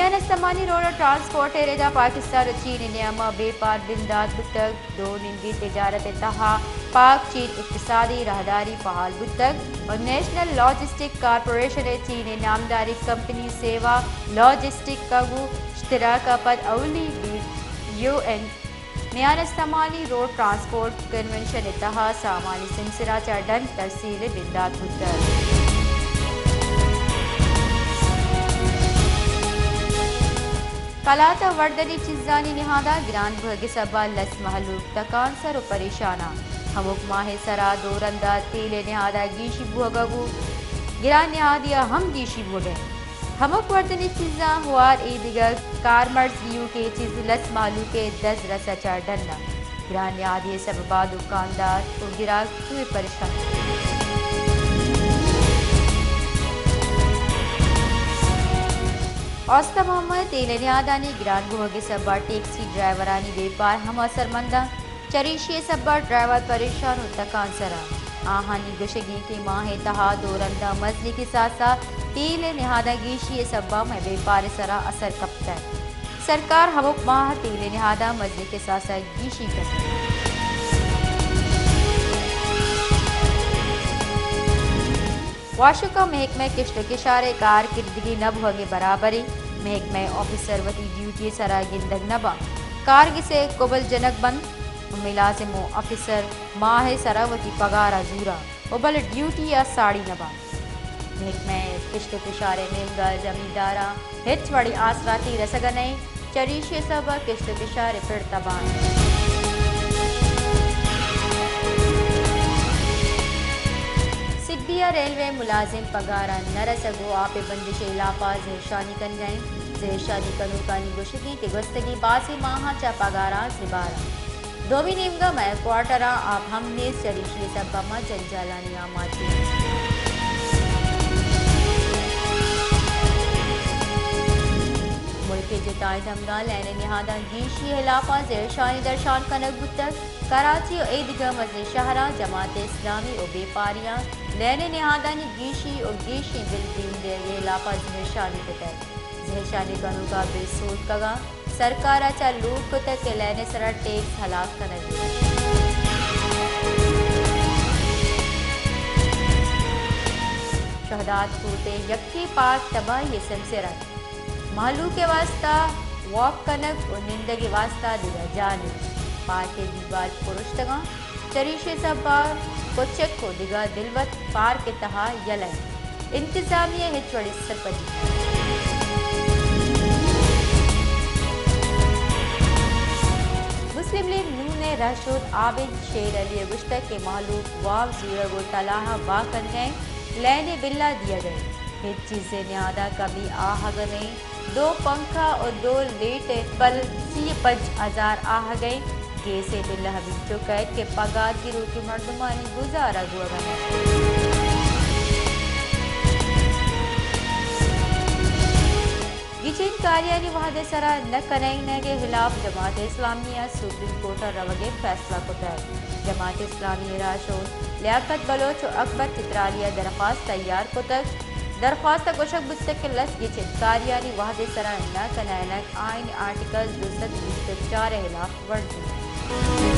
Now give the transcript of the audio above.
میان استمانی روڈ ءُ ٹرانسپورٹ ءِ ردا پاکستان ءُ چین ءِ نیام ءَ بیپار بندات بوتگ۔ دو نیمگی تجارت ءِ تہا پاک چین اقتصادی راہداری فعال بوتگ ءُ نیشنل لاجسٹک کارپوریشن ءِ چین ءِ نامداریں کمپنی سیوا لاجسٹک ءَ گوں اشتراک ءَ پد اولی بی یو این میان استمانی روڈ ٹرانسپورٹ کنونشن ءِ تہا سامانی سمسرا چہ ڈن ترسیل ءِ بندات بوتگ۔ کلات ءَ وردنی چیزانی نہاد ءَ گران بوہگ ءِ سبب ءَ لس مہلوک تکانسر ءُ پریشان ءَ۔ ہمک ماہ ءِ سرا دو رند ءَ تیل ءِ نہاد ءَ گیشی بوہگ ءَ گوں گران نہادی ءَ ہم گیشی بوہگ ءَ۔ ہمک وردنی چیزاں ہوار اے دگہ کارمرز ایوک ءِ چیز لس مہلوک ءِ دزرس ءَ چہ ڈن ءَ۔ گران نہادی ءِ سبب ءَ دکاندار ءُ گراک چوئے پریشان۔ اوستہ محمد، تیل ءِ نہادانی گران بوہگ ءِ سبب ءَ ٹیکسی ڈرائیورانی بیپار ہم اثرمند اَنت۔ چریشی ءِ سبب ءَ ڈرائیور پریشان ءُ تکانسر اَنت۔ آہانی گوشگ اِنت کہ ماہ ءِ تہا دو رند ءَ مزنیں کساس ءَ تیل ءِ نہاد ءَ گیشی ءِ سبب ءَ مئے بیپار ءِ سرا اثر کپتگ۔ سرکار ہمک ماہ تیل ءِ نہاد ءَ مزنیں کساس ءَ گیشی کنت۔ واشک ءَ محکمہ کشت ءُ کشار ءِ کارکردگی نہ بوہگ ءِ برابر اِنت۔ محکمہ ءِ آفیسر وتی ڈیوٹی ءِ سرا گندگ نہ باں۔ کارگس ءِ کبل جنگ بنت ءُ ملازم ءُ آفیسر ماہ ءِ سرا وتی پگار ءَ زوراں ءُ بلے ڈیوٹی ءَ ساڑی نہ باں۔ محکمہ کشت ءُ کشار ءِ نیمگ ءَ زمینداراں ہچ وڑیں آسراتی رسگ ءَ نہ اِنت، چریشی ءِ سبب ءَ کشت ءُ کشار ءِ پڑ تباہ اِنت۔ سبی ءَ ریلوے ملازم پگاراں نہ رسگ ءُ آپ ءِ بندش ءِ ہلاپ ءَ زہرشانی کنگ ءَ اِنت۔ زہرشانی کنوکانی گوشگ اِنت کہ گوستگیں بازیں ماہاں چہ پگاراں زبار اَنت۔ دومی نیمگ ءَ مئے کوارٹراں آپ ہم نیست، چریشی ءِ سبب ءَ ما جنجالانی آماچ ایں۔ ملک ءِ جتائیں دمگاں لین ءِ نہاداں گیشی ءِ ہلاپ ءَ زہرشانی درشان کنگ بوتگ۔ کراچی ءُ اے دگہ مزنیں شہراں جماعت اسلامی ءُ بیپاریاں لین ءِ نہادانی گیشی ءُ گیشیں بل دیم دیگ ءِ ہلاپ ءَ زہرشانی کتگ۔ زہرشانی کنوکاں بے سوتکگاں سرکار ءَ چہ لوٹ کتگ کہ لین ءِ سرا ٹیکس ہلاس کنگ بہ بیت۔ شہداد کوٹ ءِ یکیں پارک تباہی ءِ سمسر اَت۔ مہلوک ءِ واستہ واک کنگ ءُ نندگ ءِ واستہ دگہ جاہ نیست۔ پارک ءِ دیوال پرشتگاں۔ چریشی ءِ سبب ءَ کچک ءُ دگہ دلوت پارک ءِ تہا یلہ اَنت۔ انتظامیہ ءِ ہچ وڑیں سرپدی۔ مسلم لیگ نون ءِ رہشون عابد شیر علی ءَ گوشتگ کہ مہلوک وام زورگ ءُ تلاہ ءَ بہا کنگ ءَ اِنت، لین ءِ بل ءَ دیگ ءَ اِنت، ہچ چیز ءِ نہاد ءَ کمی آہگ ءَ نہ اِنت۔ دو پنکھا ءُ دو لیٹ ءِ بل سی ءُ پنچ ہزار آہگ ءَ اِنت۔ گیس ءِ بل ءَ ہمینچو کئیت کہ پگار گروکیں مردمانی گزارہ بوگ ءَ نہ اِنت۔ گچین کاریانی وہد ءِ سرا نہ کنائینگ ءِ ہلاپ جماعت اسلامی ءَ سپریم کورٹ ءَ روگ ءِ فیصلہ کتگ۔ جماعت اسلامی ءِ راہشون لیاقت بلوچ ءُ اکبر چترالی ءَ درخواست تیار کتگ۔ درخواست ءَ گوشگ بوتگ کہ لس گچین کاریانی وہد ءِ سرا نہ کنائینگ آئین آرٹیکل دو سد بیست ءُ چار ءِ ہلاپ ورزی اِنت۔